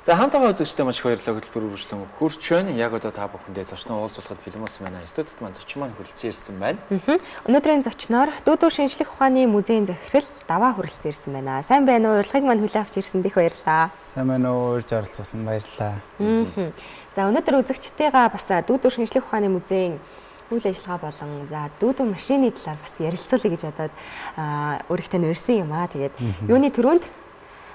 За хамтайгаа үзэгчдээ маш их баярлалаа, хөтөлбөр үргэлжлэн хурц байна. Яг одоо та бүхэндээ зочноо уулзуулахад бэлэн болсон байна. Студид маань зочин маань хүрэлцэн ирсэн байна. Өнөөдрийн зочноор Дүүдүү шинжлэх ухааны музейн захирал Даваа хүрэлцэн ирсэн байна. Сайн байна уу? Урилгыг маань хүлээн авч ирсэнд их баярлалаа. Сайн байна уу? Урьж оролцуулсан баярлалаа. За өнөөдөр үзэгчдээгаа бас Дүүдүү шинжлэх ухааны музейн үйл ажиллагаа болон за дүүдүү машины талаар бас ярилцуулъя гэж бодоод өөрийнхөө тань урьсан юм аа. Тэгээд юуны түрүүнд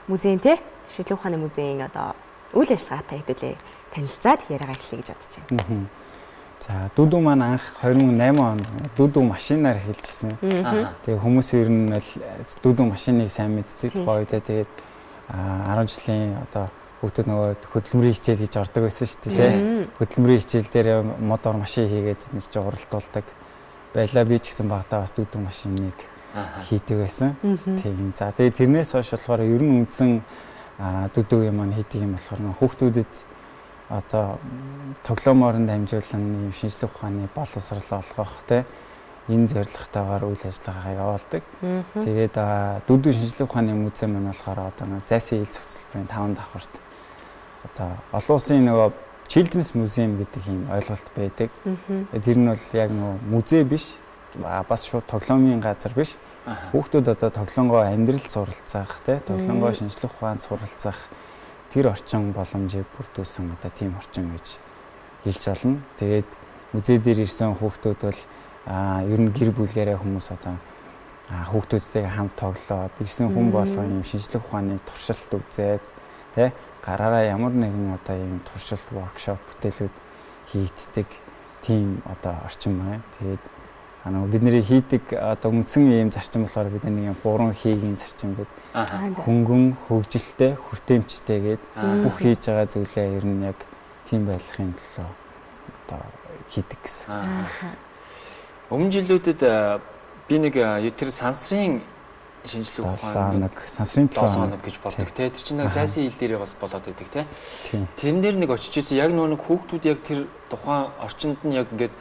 музейн те шинжлэх ухааны музейн одоо үйл ажиллагаатай хэдүүлээ танилцаад яриагаа эхлэе гэж бодож байна. За дүүдүү маань анх 2008 онд дүүдүү машинаар эхэлжсэн. Тэгээ хүмүүс ер нь бол дүүдүү машиныг сайн мэддэг тухайн үедээ. Тэгээд 10 жилийн одоо хүүхдүүд нөгөө хөдөлмөрийн хичээл гэж ордог байсан шүү дээ, тий. Хөдөлмөрийн хичээл дээр модор машин хийгээд бид нар ч уралдуулдаг байлаа. Би ч гэсэн багадаа бас дүүдүү машиныг хийдэг байсан. Тийм. За тэгээ тэрнээс хойш болохоор ер нь үндсэн дүүдүүгийн маань хийдэг юм болохоор хүүхдүүдэд одоо тоглоомоор нь дамжуулан юм шинжлэх ухааны боловсрол олгох, тий, энэ зорилготойгоор үйл ажиллагаагаа явуулдаг. Тэгээд дүүдүү шинжлэх ухааны музей маань болохоор одоо нэг зайсан хил зохицолборын 5 давхарт одоо олон улсын нөгөө Children's Museum гэдэг ийм ойлголт байдаг. Тэр нь бол яг нөгөө музей биш, бас шууд тоглоомын газар биш. Хүүхдүүд одоо тоглоомгоо амьдрал суралцах, тий, тоглоомгоо шинжлэх ухаанд суралцах тэр орчин боломжийг бүрдүүлсэн одоо тийм орчин гэж хэлж болно. Тэгээд музей дээр ирсэн хүүхдүүд бол ер нь гэр бүлээрээ хүмүүс одоо хүүхдүүдтэйгээ хамт тоглоод ирсэн хүн болгон юм шинжлэх ухааны туршилт үзээд, тий, гараараа ямар нэгэн одоо юм туршилт, воркшоп бүтээлүүд хийгддэг тийм одоо орчин байна. Тэгээд нөгөө бидний хийдэг одоо үндсэн ийм зарчим болохоор бид нэг юм 3 хийгийн зарчим гэдэг хөнгөн, хөгжилтэй, хүртээмжтэй гээд бүх хийж байгаа зүйлээ ер нь яг тийм байхын төлөө одоо хийдэг гэсэн. Өмнө жилүүдэд би нэг тэр сансрын шинжлэх ухааны сансрын 7 хоног гэж болдог те. Тэр чинь нэг зайсан хил дээрээ бас болоод байдаг те. Тэрэн дээр нэг очиж исэн яг нөгөө нэг хүүхдүүд яг тэр тухайн орчинд нь яг ингээд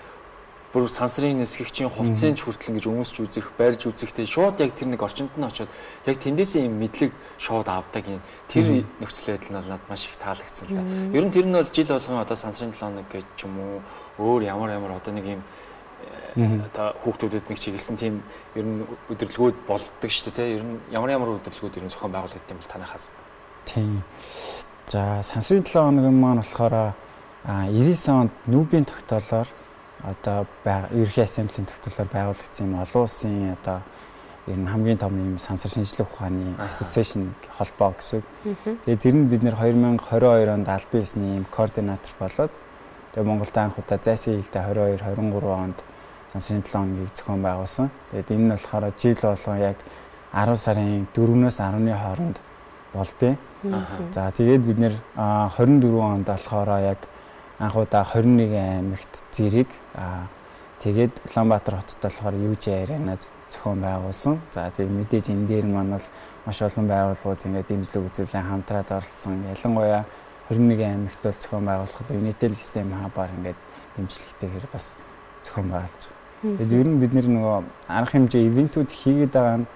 бүр сансрын нисгэгчийн хувцсыг ч хүртэл ингэж өмсч үзэх, барьж үзэх те. Шууд яг тэр нэг орчинд нь очиод яг тэндээсээ юм мэдлэг шууд авдаг юм. Тэр нөхцөл байдал нь бол надад маш их таалагдсан л да. Ер нь тэр нь бол жил болгон одоо сансрын 7 хоног гэж ч юм уу өөр ямар ямар одоо нэг юм одоо хүүхдүүдэд нэг чиглэсэн тийм ер нь өдөрлгүүд болдог шүү дээ те. Ер нь ямар ямар өдөрлгүүд ер нь зохион байгуулагдсан юм бол танахаас. Тийм. За сансрын 7 хоног маань болохоор 99 онд Нүбийн тогтоолоор одоо ерөнхий ассамблийн тогтоолоор байгуулагдсан юм олон улсын одоо ер нь хамгийн том юм сансар шинжлэх ухааны ассоциашн холбоо гэсэн үг. Тэгээд тэр нь бид нэр 2022 онд албан ёсны юм координатор болоод тэгээд Монголд анх удаа зайсан хилдэ 22 23 онд сансрын 7 хоногийг зохион байгуулсан. Тэгээд энэ нь болохоор жил болгон яг 10 сарын 4-өөс 10-ны хооронд болдیں۔ За тэгээд бид нэр 24 онд болохоор яг анх удаа 21 аймагт зэрэг тэгээд Улаанбаатар хотод болохоор UJ аренад зохион байгуулсан. За тэгээд мэдээж энэ дээр маань бол маш олон байгууллагууд ингээд дэмжлэг үзүүлэн хамтраад оролцсон. Ялангуяа 21 аймагт бол зохион байгуулахад Unitel STEM Hub-аар ингээд дэмжлэгтэйгээр бас зохион байгуулж байгаа. Тэгээд ер нь бид нөгөө арга хэмжээ ивентүүд хийгээд байгаа нь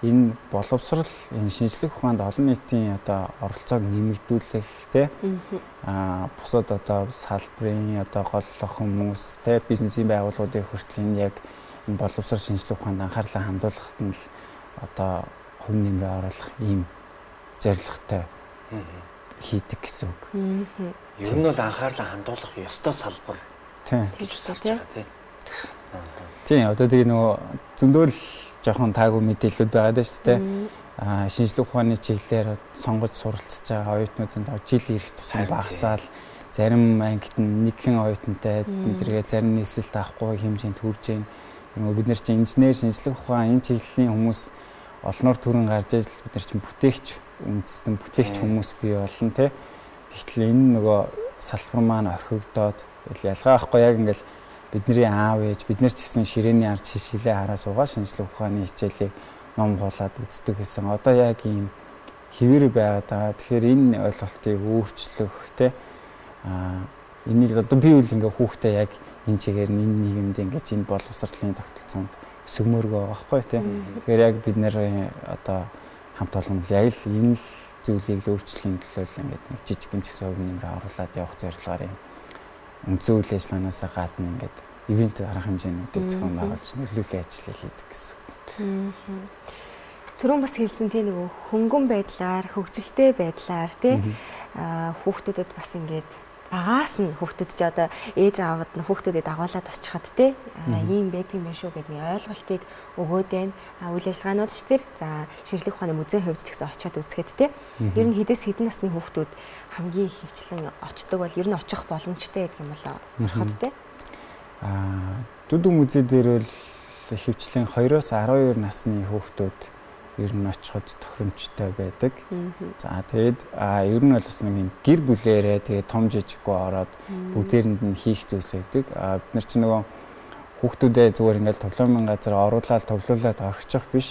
энэ боловсрал, энэ шинжлэх ухаанд олон нийтийн одоо оролцоог нэмэгдүүлэх, тэ, бусад одоо салбарын одоо голлох хүмүүс, тэ, бизнесийн байгууллагуудын хүртэл энэ яг энэ боловсрал шинжлэх ухаанд анхаарлаа хандуулахад нь л одоо хувь нэмрээ оруулах ийм зорилготой хийдэг гэсэн үг. Ер нь бол анхаарлаа хандуулах ёстой салбар гэж харж байгаа, тий. Тийм, одоо тэгээ нөгөө зөндөөл жоохон таагүй мэдээлэлүүд байгаа даа шүү дээ. Шинжлэх ухааны чиглэлээр сонгож суралцж байгаа оюутнуудын тоо жил ирэх тусам багасаал, зарим ангит нь нэгэн оюутантай тэргээ зарим нийслэлт авахгүй хэмжээнд хүрж байна. Нөгөө бид нар чинь инженер, шинжлэх ухаан энэ чиглэлийн хүмүүс олноор түрэн гарч ижил бид нар чинь бүтээгч үндэстэн, бүтээгч хүмүүс бий болно те. Тэгтэл энэ нөгөө салбар маань орхигдоод тэгэл ялгаа авахгүй яг ингээл бидний аав ээж бид нар ч гэсэн ширээний ард шилээ хараа суугаа шинжлэх ухааны хичээлийг ном хуулаад үздэг гэсэн. Одоо яг ийм хэвээр байгаад байгаа. Тэгэхээр энэ ойлголтыг өөрчлөх те. Энийг одоо би үл ингээ хүүхдээ яг энэ чигээр энэ нийгэмд ингэж энэ боловсролын тогтолцоонд өсгөмөргөө байгаа байхгүй те. Тэгэхээр яг бид нэр одоо хамт олон яг л энэ л зүйлийг л өөрчлөхийн төлөө л ингээд нэг жижигэн ч гэсэн хувь нэмрээ оруулаад явах зорилгоор юм үндсэн үйл ажиллагаанаас гадна ингээд ивент арга хэмжээнүүдийг зохион байгуулж нөлөөллийн ажлыг хийдэг гэсэн. Түрүүн бас хэлсэн тий нөгөө хөнгөн байдлаар, хөгжилтэй байдлаар тий хүүхдүүдэд бас ингээд багаас нь хүүхдүүд ч одоо ээж аавд нь хүүхдүүдэд дагуулад очиход тий ийм байдаг юм байна шүү гэдэг нэг ойлголтыг өгөөд байна. Үйл ажиллагаанууд ч тэр за шинжлэх ухааны музейн хувьд ч гэсэн очиод үзэхэд тий ер нь хэдээс хэдэн насны хүүхдүүд хамгийн их хөвчлэн очдог бол ер нь очих боломжтой гэдэг юм болоо ороход тий. Дүдүү музей дээр бол хөвчлэн 2-оос 12 насны хүүхдүүд ер нь очиход тохиромжтой байдаг. За тэгээд ер нь бол бас нэг юм гэр бүлээрээ тэгээд том жижиггүй ороод бүгдээрэнд нь хийх зүйлс байдаг. Бид нар чинь нөгөө хүүхдүүдээ зүгээр ингээл тоглоомын газар оруулаад тоглоулаад орхичих биш.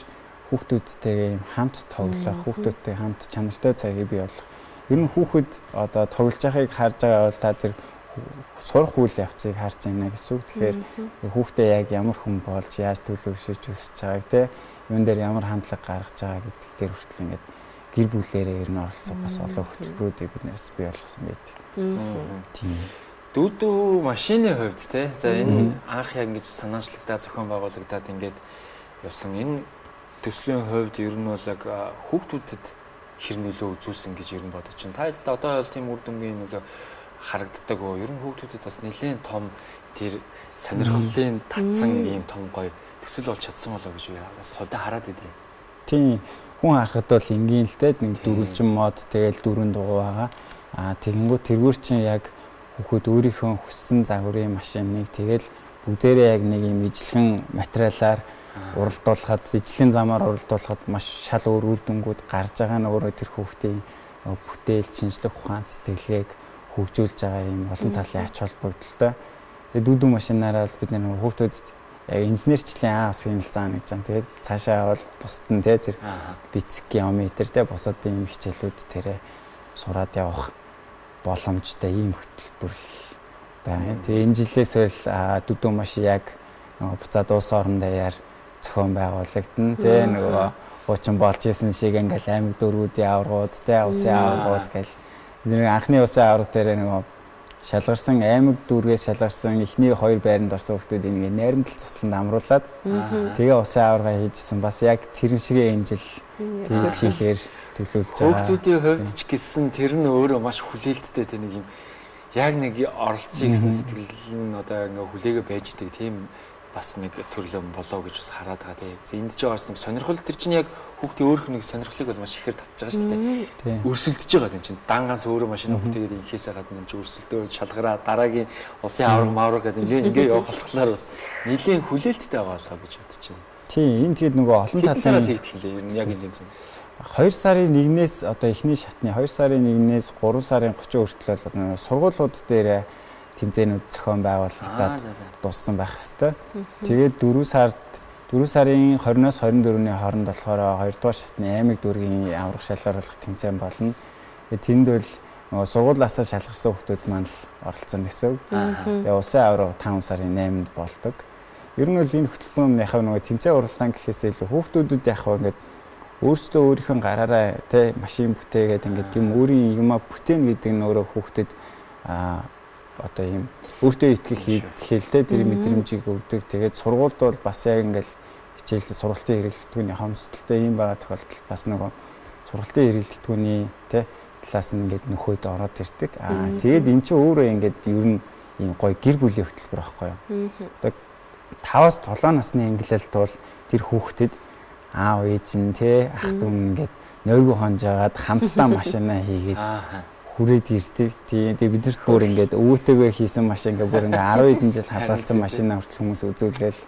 Хүүхдүүдтэйгээ юм хамт тоглох, хүүхдүүдтэй хамт чанартай цагийг бий болгох. Ер нь хүүхэд одоо тоглож байгааг харж байгаа бол та тэр сурах үйл явцыг харж байна гэсэн үг. Тэгэхээр хүүхдээ яг ямар хүн болж яаж төлөвшөж өсөж байгааг те юун дээр ямар хандлага гаргаж байгаа гэдэг дээр хүртэл ингээд гэр бүлээрээ ер нь оролцох бас олон хөтөлбөрүүдийг бид нэрс бий болгосон байдаг. Тийм. Дүүдүү машины хувьд те за энэ анх яг ингэж санаачлагдаад зохион байгуулагдаад ингээд явсан энэ төслийн хувьд ер нь бол яг хүүхдүүдэд хэр нөлөө үзүүлсэн гэж ер нь бодож байна. Та хэд одоо бол тийм үр дүнгийн нөлөө харагддаг. Ер нь хүүхдүүдэд бас нэлээд том тэр сонирхлын татсан ийм том гоё төсөл болж чадсан болоо гэж бас хувьдаа хараад идэв. Тийм. Хүн харахад бол энгийн л дээ нэг дөрвөлжин мод тэгэл дөрвөн дугуй байгаа. Тэгэнгүүт тэргүүр чинь яг хүүхэд өөрийнхөө хүссэн загварын машиныг тэгэл бүгдээрээ яг нэг юм ижлэгэн материалаар уралдуулахад, ижлэгэн замаар уралдуулахад маш шал өөр үр дүнгууд гарч байгаа нь өөрөө тэр хүүхдийн бүтээл, шинжлэх ухаан, сэтгэлгээг хөгжүүлж байгаа юм олон талын ач холбогдолтой. Тэгээд дүүдүү машинаараа л бид нэр хүүхдүүдэд яг инженерчлийн А усгийн л заана гэж байна. Тэгээд цаашаа бол бусд нь те тэр физик, геометр те бусад ийм хичээлүүд тэрэ сураад явах боломжтой ийм хөтөлбөр л байна. Тэгээд энэ жилээс л дүүдүү машин яг нөгөө буцаад улс орон даяар зохион байгуулагдана те нөгөө хуучин болж исэн шиг ингээл аймаг дүүргүүдийн аваргууд те улсын аваргууд гэл нэг анхны улсын аварга дээр нөгөө шалгарсан аймаг дүүргээс шалгарсан эхний хоёр байранд орсон хүмүүсийг нэг найрамдал цусланд амруулад тэгээ улсын аварга хийжсэн бас яг тэрэн шигээ энэ жил тэгж хийхээр төлөвлөж байгаа. Хүүхдүүдийн хувьд ч гэсэн тэр нь өөрөө маш хүлээлттэй тэ нэг юм яг нэг оролцъё гэсэн сэтгэл нь одоо ингээ хүлээгээ байж идэг тийм бас нэг төрлөн болоо гэж бас хараад байгаа тийм. Энд ч бас нэг сонирхол тэр чинь яг хүүхдийн өөрөх нэг сонирхлыг бол маш ихээр татж байгаа шүү дээ. Өрсөлдөж байгаа тийм чинь. Дан ганц өөрөө машин бүтээгээд инхээсээ гадна энэ чинь өрсөлдөө шалгараа дараагийн улсын аварга мавраг гэдэг ингээ ингээ явах болохоор бас нэлийн хүлээлттэй байгаа болоо гэж бодож байна. Тийм, энэ тэгээд нөгөө олон талын сараас хийх лээ. Ер нь яг энэ юм зэн. 2 сарын 1-ээс одоо эхний шатны 2 сарын 1-ээс 3 сарын 30 хүртэл бол сургуулиуд дээр тэмцээнүүд зохион байгуулагдаад дууссан байх хэвээр. Тэгээд 4 сарын 20-оос 24-ний хооронд болохоор 2 дугаар шатны аймаг дүүргийн аварга шалгаруулах тэмцээн болно. Тэгээд тэнд бол нөгөө сургуулиасаа шалгарсан хүмүүс маань л оролцсон гэсэн үг. Тэгээд улсын аварга 5 сарын 8-нд болдог. Ер нь бол энэ хөтөлбөр нь яг нөгөө тэмцээн уралдаан гэхээсээ илүү хүүхдүүдэд яг ингээд өөрсдөө өөрийнхөө гараараа тэ машин бүтээгээд ингээд юм өөрийн юмаа бүтээн гэдэг нь өөрөө хүүхдэд одоо ийм өөртөө итгэх хэлтэй тэр мэдрэмжийг өгдөг. Тэгээд сургуульд бол бас яг ингээл хичээл сургалтын хэрэглэгдэхүүний хомсдолтой ийм байгаа тохиолдолд бас нөгөө сургалтын хэрэглэгдэхүүний тэ талаас нь ингээд нөхөд ороод ирдэг. Тэгээд эн чинь өөрөө ингээд ер нь ийм гоё гэр бүлийн хөтөлбөр байхгүй юу? Одоо 5-аас 7 насны ангилалд бол тэр хүүхдэд аав ээж нь тэ ах дүү нь ингээд нойргүй хонж агаад хамтдаа машина хийгээд хүрээд ирдэг. Тийм. Тэгээ биднэрт бүр ингээд өвөөтэйгээ хийсэн машин ингээд бүр ингээд 10 хэдэн жил хадгалсан машина хүртэл хүмүүс үзүүлгээл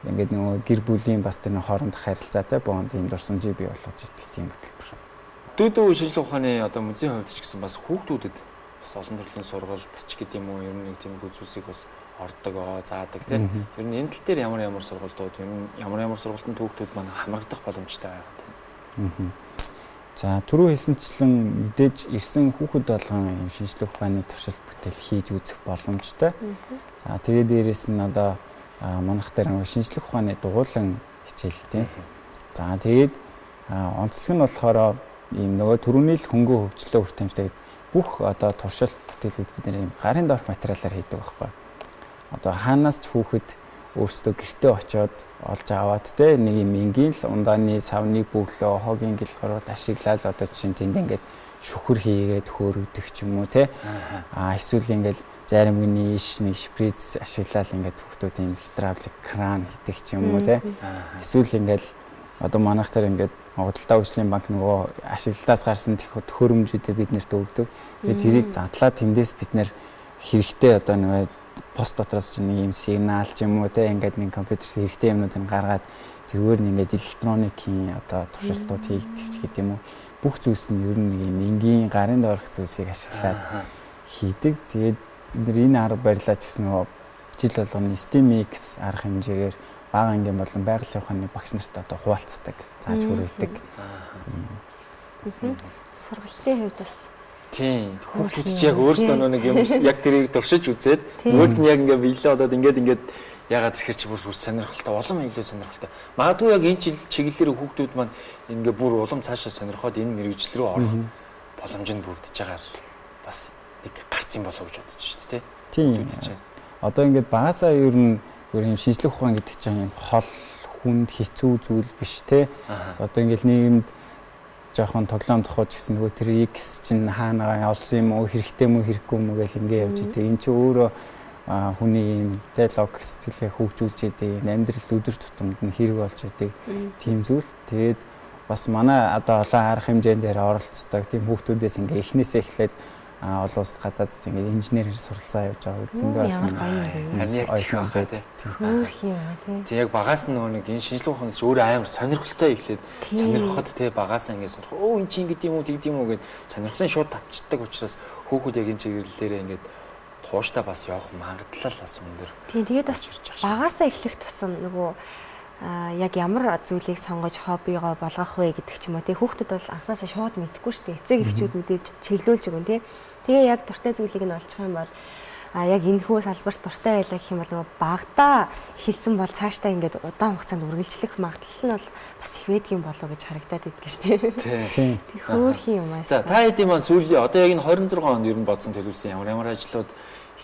ингээд нөгөө гэр бүлийн бас тэр хоорондох харилцаатай бонд ийм дурсамжийг бий болгож ирдэг тийм хөтөлбөр. Дүүдүү шинжлэх ухааны одоо музейн хувьд ч гэсэн бас хүүхдүүдэд бас олон төрлийн сургалт ч гэдэг юм уу ер нь нэг тиймэрхүү зүйлсийг бас ордог, заадаг тийм. Ер нь энэ тал дээр ямар ямар сургалтууд, ер нь ямар ямар сургалтанд хүүхдүүд маань хамрагдах боломжтой байгаа тийм. За түрүү хэлсэнчлэн мэдээж ирсэн хүүхэд болгон юм шинжлэх ухааны туршилт бүтээл хийж үзэх боломжтой. За тэгээд дээрэс нь одоо манайх дээр нэг шинжлэх ухааны дугуйлан хичээл тийм. За тэгээд онцлог нь болохоор Ийм нөгөө түрүүний л хөнгөн хөгжлөө хүртээмжтэй бүх одоо туршилт бүтээлүүд бид нэр ийм гарын доорх материалаар хийдэг байхгүй. Одоо хаанаас ч хүүхэд өөрсдөө гэртээ очиод олж аваад те нэг юм энгийн л ундааны савны бөглөө хогийн гэлгорууд ашиглаад одоо жишээ нь тэнд ингээд шүхэр хийгээд хөөрөгдөх ч юм уу те. А эсвэл ингээд зарим гүний иш нэг шприц ашиглаад ингээд хүүхдүүд ийм гидравлик кран хийдэг ч юм уу те. Эсвэл ингээд одоо манайх тэр ингээд Худалдаа хөгжлийн банк нөгөө ашиглалтаас гарсан төхөөрөмжүүдээ бид нэрт өгдөг. Тэгээд тэрийг задлаад тэндээс бид нэр хэрэгтэй одоо нөгөө пост дотроос чинь нэг юм сигнал ч юм уу те ингээд нэг компьютерс хэрэгтэй юмнуудыг гаргаад тэргээр нь ингээд электроникийн одоо туршилтууд хийгдэх ч гэдэг юм уу. Бүх зүйлс нь ер нь нэг юм энгийн гарын доорх зүйлсийг ашиглаад хийдэг. Тэгээд бид нар энэ арга барилаа ч гэсэн нөгөө жил болгоны STEMX арга хэмжээгээр бага ангийн болон байгалийн ухааны багш нарт одоо хуваалцдаг, зааж хүргэдэг. Сургалтын хувьд бас тийм хүүхдүүд чи яг өөрсдөө нэг юм яг тэрийг туршиж үзээд нөгөөд нь яг ингээ биелээ болоод ингээд ягаад ирэхэр чи бүр сонирхолтой, улам илүү сонирхолтой. Магадгүй яг энэ чиглэлээр хүүхдүүд маань ингээ бүр улам цаашаа сонирхоод энэ мэрэгжил рүү орох боломж нь бүрдэж байгаа л бас нэг гарц юм болов гэж бодож шүү дээ, тийм. Одоо ингээд багасаа ер нь өөр юм шинжлэх ухаан гэдэг чинь юм хол хүнд хэцүү зүйл биш те. Одоо ингээд нийгэмд жоохон тоглоом тохиож гэсэн нөгөө тэр X чинь хаана олсон юм уу, хэрэгтэй мүү, хэрэггүй мүү гэл ингээ явж идэг. Энд чинь өөрөө хүний юм те логик сэтгэлгээ хөгжүүлж идэг, амьдрал өдөр тутамд нь хэрэг болж идэг тийм зүйл. Тэгээд бас манай одоо олон арга хэмжээнд дээр оролцдог тийм хүүхдүүдээс ингээ эхнээсээ эхлээд олон улсад гадаадд ингээд инженерээр суралцаа явж байгаа зөндөө олон гоё юм. Харин яг тийм байх тий. Хөөх юм аа тий. Тэг яг багаас нь нөгөө нэг энэ шинжлэх ухаан өөрөө амар сонирхолтой эхлээд сонирхоход тий багаас ингээд сонирх. Өө эн чинь ингэдэм үү тэгдэм үү гэд сонирхлын шууд татчдаг учраас хүүхүүд яг энэ чиглэлээрээ ингээд тууштай бас явах магадлал бас өндөр. Тийм тэгээд бас багасаа эхлэх тусам нөгөө яг ямар зүйлийг сонгож хоббигоо болгох вэ гэдэг ч юм уу тий хүүхдүүд бол анхнаасаа шууд мэдэхгүй шүү дээ. Эцэг эхчүүд мэдээж чиглүүлж өгөн тий. Тэгээ яг дуртай зүйлийг нь олчих юм бол яг энэ хүү салбарт дуртай байлаа гэх юм бол нөгөө багадаа хэлсэн бол цаашдаа ингээд удаан хугацаанд үргэлжлэх магадлал нь бол бас их байдгийн болов гэж харагдаад идэх шүү дээ. Тийм. Тэг хөөрхөн юм аа. За та хэдийн маань сүүлийн одоо яг энэ 26 онд ер нь бодсон төлөвлөсөн ямар ямар ажлууд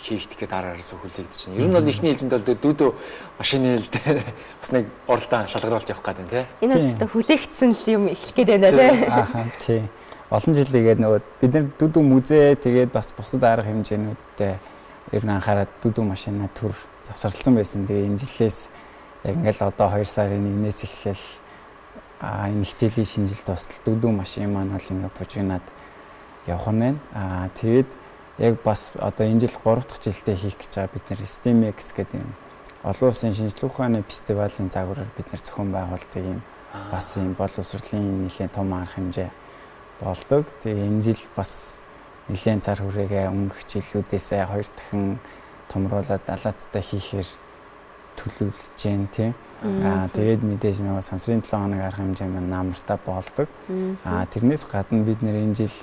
хийх гээд дараа араас хүлээгдэж байна. Ер нь бол эхний ээлжинд бол дүүдөө машины хэл дээр бас нэг уралдаан шалгаруулалт явах гэдэг тий. Энэ бол өстө хүлээгдсэн л юм эхлэх гээд байна тий. Ааха тий. Олон жил игээд нөгөө бид нар дүүдүү музей тэгээд бас бусад арга хэмжээнүүдтэй ер нь анхаарад дүүдүү машина төр завсарласан байсан. Тэгээ энэ жилээс яг ингээл одоо 2 сарын 1-ээс эхлээл энэ хичээлийн шинэ жил дуустал дүүдүү машин маань бол ингээ бужигнаад явах нь байна. Тэгээд яг бас одоо энэ жил 3 дахь жилдээ хийх гэж байгаа бид нэр STEMX гэдэг юм олон улсын шинжлэх ухааны фестивалийн загвараар бид нэр зохион байгуулдаг юм бас юм боловсролын нэлээд том арга хэмжээ болдог. Тэгээ энэ жил бас нэлээд цар хүрээгээ өмнөх жилүүдээсээ 2 дахин томруулаад далаацтай хийхээр төлөвлөж जैन тийм. Тэгээд мэдээж нөгөө сансрын 7 хоног арга хэмжээ маань намартаа болдог. Тэрнээс гадна бид нэр энэ жил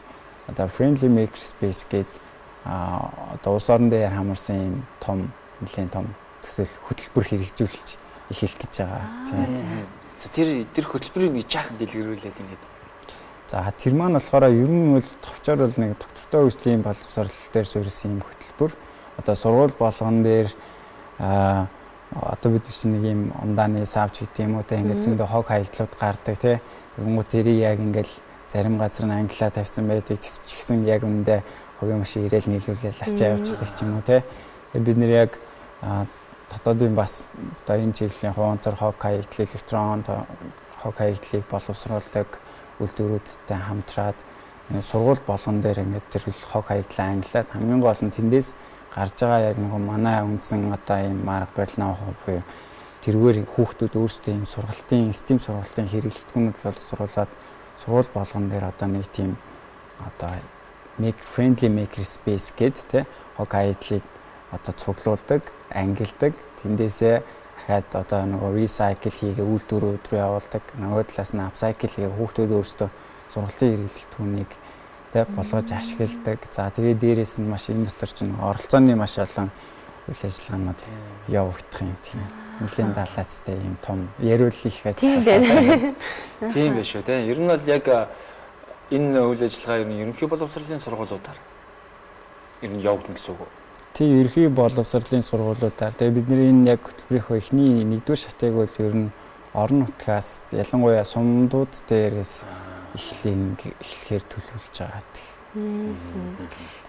одоо Friendly Maker Space гэдэг одоо улс орон дээр хамарсан юм том нэлээд том төсөл хөтөлбөр хэрэгжүүлж эхлэх гэж байгаа. Тийм. За тэр хөтөлбөрийг нэг жаахан дэлгэрүүлээд ингээд. За тэр маань болохоор ер нь бол товчоор бол нэг доктортой хөгжлийн боловсрол дээр суурилсан юм хөтөлбөр. Одоо сургууль болгон дээр одоо бид чинь нэг юм ундааны савч гэдэг юм уу те ингээд зөндөө хог хаягдлууд гардаг те. Тэгэнгүүт тэрийг яг ингээд зарим газар нь англиа тавьсан байдаг ч гэсэн яг үндэ хогийн машин ирээл нийлүүлээл ачаа явчихдаг ч юм уу те. Бид нэр яг дотоодын бас одоо энэ чиглэлийн хуванцар хог хаягдл электрон хог хаягдлыг боловсруулдаг үйлдвэрүүдтэй хамтраад сургууль болгон дээр ингээд тэр хог хаягдлаа ангилаад хамгийн гол нь тэндээс гарч байгаа яг нөгөө манай үндсэн одоо ийм арга барил наух буюу тэргээр хүүхдүүд өөрсдөө ийм сургалтын STEM сургалтын хэрэглэгдэхүүнүүд боловсруулад сургууль болгон дээр одоо нэг тийм одоо make friendly maker space гээд тэ хог хаягдлыг одоо цуглуулдаг, ангилдаг. Тэндээсээ дахиад одоо нөгөө recycle хийгээ үйлдвэрүүд рүү явуулдаг. Нөгөө талаас нь upcycle хийгээ хүүхдүүд өөрсдөө сургалтын хэрэглэгдэхүүнийг тэ болгож ашигладаг. За тэгээ дээрээс нь маш энэ дотор чинь оролцооны маш олон үйл ажиллагаанууд явагдах юм тийм. Нэлээд далаацтай юм том яриул их ажил. Тийм байна. Тийм байх шүү тэ. Ер нь бол яг Энэ үйл ажиллагаа ер нь ерөнхий боловсролын сургуулиудаар ер нь явагдана гэсэн үг үү? Тийм, ерөнхий боловсролын сургуулиудаар. Тэгээ бидний энэ яг хөтөлбөрийнхөө эхний нэгдүгээр шатыг бол ер нь орон нутгаас ялангуяа сумдууд дээрээс эхлэхээр төлөвлөж байгаа гэх.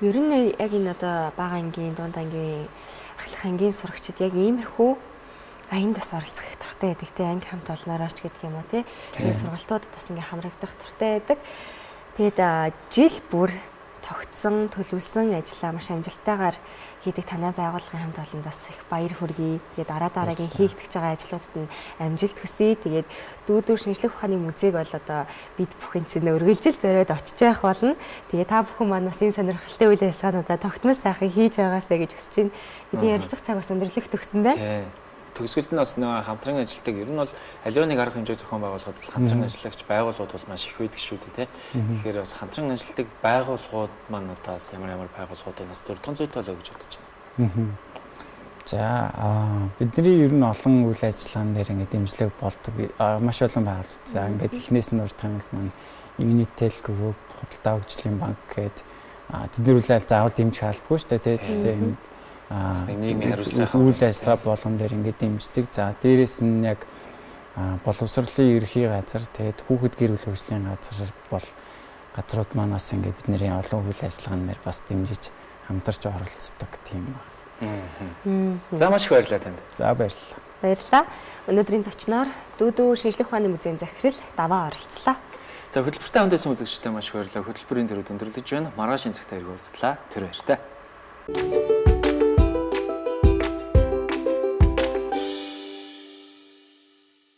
Ер нь яг энэ одоо бага ангийн, дунд ангийн, ахлах ангийн сурагчид яг иймэрхүү аянд бас оролцох их дуртай байдаг те, анги хамт олноороо ч гэдэг юм уу те. Тэгээд сургалтуудад бас ингээ хамрагдах дуртай байдаг. Тэгээд жил бүр тогтсон, төлөвлөсөн ажлаа маш амжилттайгаар хийдэг танай байгууллагын хамт олонд бас их баяр хүргэе. Тэгээд дараа дараагийн хийгдэж байгаа ажлуудад нь амжилт хүсье. Тэгээд дүүдүр шинжлэх ухааны музейг бол одоо бид бүхэн чинь өргөлжил зориод очиж явах болно. Тэгээд та бүхэн маань бас энэ сонирхолтой үйл ажиллагаануудаа тогтмол сайхан хийж байгаасай гэж хүсэж байна. Бидний ярилцах цаг бас өндөрлөх төгсөн байна. Төгсгөлд нь бас нэг хамтран ажилладаг. Ер нь бол аливаа нэг арга хэмжээ зохион байгуулахад бол хамтран ажиллагч байгууллагууд бол маш их байдаг шүү дээ, тэ. Тэгэхээр бас хамтран ажилладаг байгууллагууд маань одоо бас ямар ямар байгууллагууд бас дурдхан зүйтэй болоо гэж бодож байна. За, бидний ер нь олон үйл ажиллагаан дээр ингээд дэмжлэг болдог маш олон байгууллагууд. За, ингээд эхнээс нь дурдах юм бол маань Unitel Group, Худалдаа хөгжлийн банк гээд тэд нар үл заавал дэмжих албагүй шүү дээ, тэ. Гэхдээ энэ нийгмийн хариуцлага үйл ажиллагаа болгон дээр ингээд дэмждэг. За, дээрэс нь яг боловсролын ерхий газар, тэгээд хүүхэд гэр бүл хөгжлийн газар бол газрууд маань бас ингээд бидний олон үйл ажиллагаан дээр бас дэмжиж хамтарч оролцдог тийм байна. За, маш их баярлалаа танд. За, баярлалаа. Баярлалаа. Өнөөдрийн зочноор Дүүдүү шинжлэх ухааны музейн захирал Даваа оролцлоо. За, хөтөлбөртэй хамт байсан үзэгчтэй маш их баярлалаа. Хөтөлбөрийн төрөд өндөрлөж байна. Маргааш энэ цагт уулзлаа. Тэр баяртай.